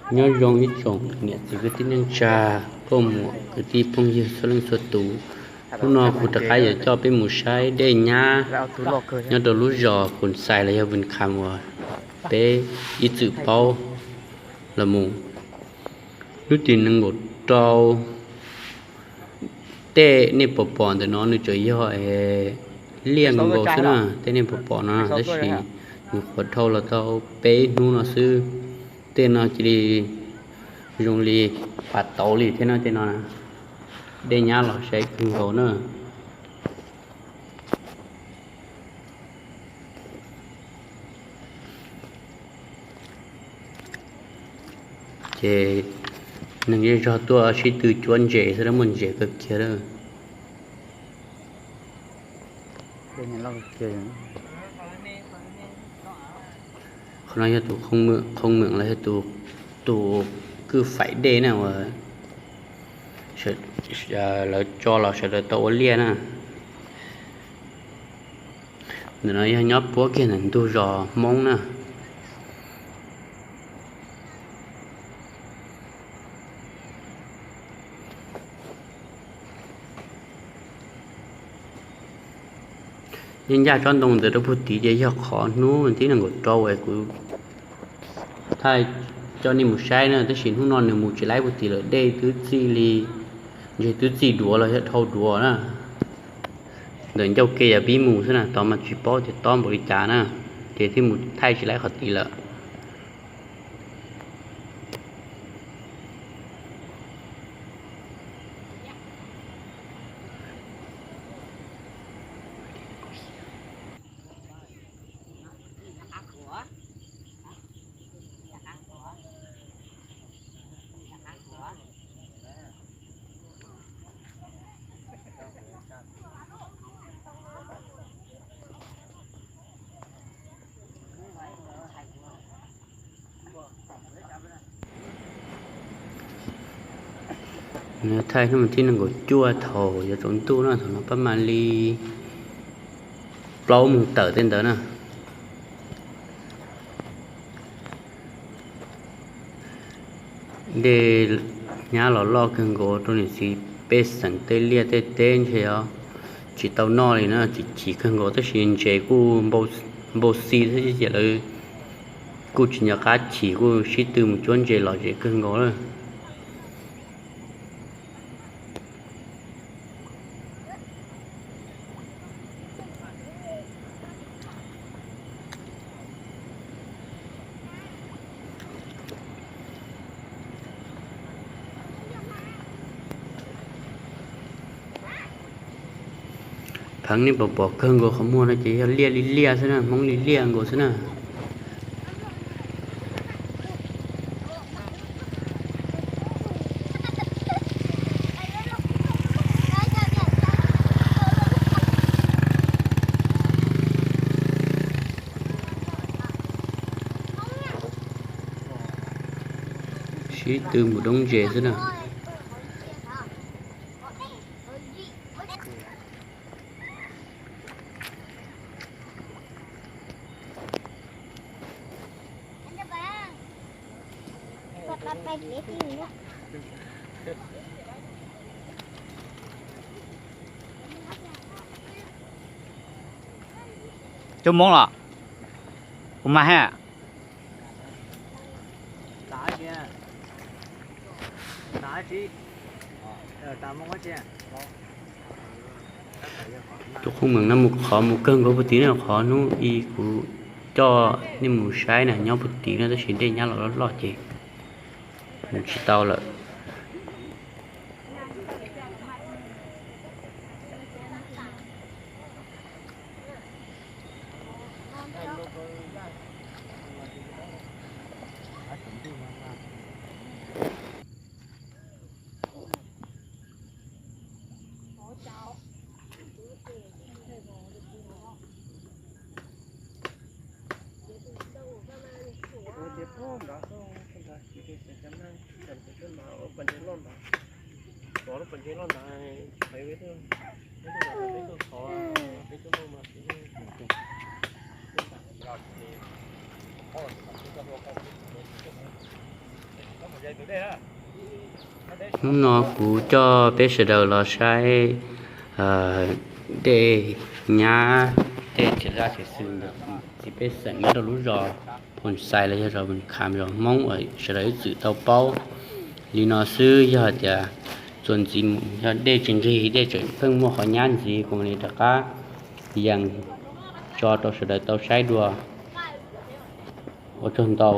Nyob zoo ib tsoom niam txiv kwv tij neej tsa, poj muam kwv tij phooj ywg txhua leej txhua tus. Hnub no kuv rov qab yuav coj peb mus saib dej nyab nyob rau lub zos Kus Xais los yog Vwm Kham uas peb ib txwm paub los mus. Lub tim nees nkaum rau tej nej pom pom ntawm no nws tseem yog liaj nkaus xwb na, tej nej pom pom no, tab sis nws qhuav dhau los tau peb hnub no xwb. Tej no cia li zoo li pas tauv li thiab no, tej no dej nyab los saib kawg nkaus na. Ces neeg zej zog tuaj sib tw cuab ntses xwb, muaj ntses kawg kiag lawm. Qhov no yog tus khoo mwm los yog tus kwj faim dej na uas lawv tso los sawv daws tau ua liaj na. Ntawm no yog nyob puab kiag ntawm ntug zos Hmoob na. Yeej ncaj tsob ntoo ntawd rau puag tid ces yog qhov hnub thib nees nkaum rau es kuv thaij coj nej mus saib na, tab sis hnub no nws mus tsis laib puag tid lawm, dej twb txij li, ntses twb txij duav los yog dhau duav na. Ntawm ncauj ke yav pib mus xwb na, tod mas tsis paub tias tob npaum li cas na, ces thiaj mus thaij tsis laib qhov tid lawm. Thaij hnub thib nees nkaum cuaj thaum yuav tsaus ntuj na, thaum no pab mam li plaub moos tawm tej ntawd na. Dej nyab los loj kawg nkaus rau niam txiv pej xeem tej liaj tej teb ntshe tsis tau noj li na, chim chim kawg nkaus tab sis ntses kuj npau xi thiab ces lawv kuj tsis nco qab chim, kuj sib tw mus cuab ntses lom zem kawg nkaus lawm. Pheev nej pom pom kawg nkaus qhov muag no ces yog liaj li liaj xwb na, Hmoob li liaj nkaus xwb na. Sib tw mus doob ntses xwb na. Cov Hmoob los, ua mas ha. Tus qhooj meem no mus qhov mus kawg nkaus puag tid na, qhov hnub i kuv coj nej mus saib na nyob puag tid na, tab sis dej nyab los loj loj ces mus tsis tau lawm. Hnub no kuv coj peb sawv daws los saib dej nyab, dej txiv laj txiv xwm ntawm tim pej xeem nyob rau lub zos Phoos Xais los yog zos Kham zos Hmoob uas sawv daws ib txwm tau paub li no xwb. Yog tias txuas ntxiv mus yog dej tsis nqig, dej tseem pheej muaj qhov nyab ntxiv, kuv mam li rov qab yees tso rau sawv daws tau saib dua. Ua tsaug ntau.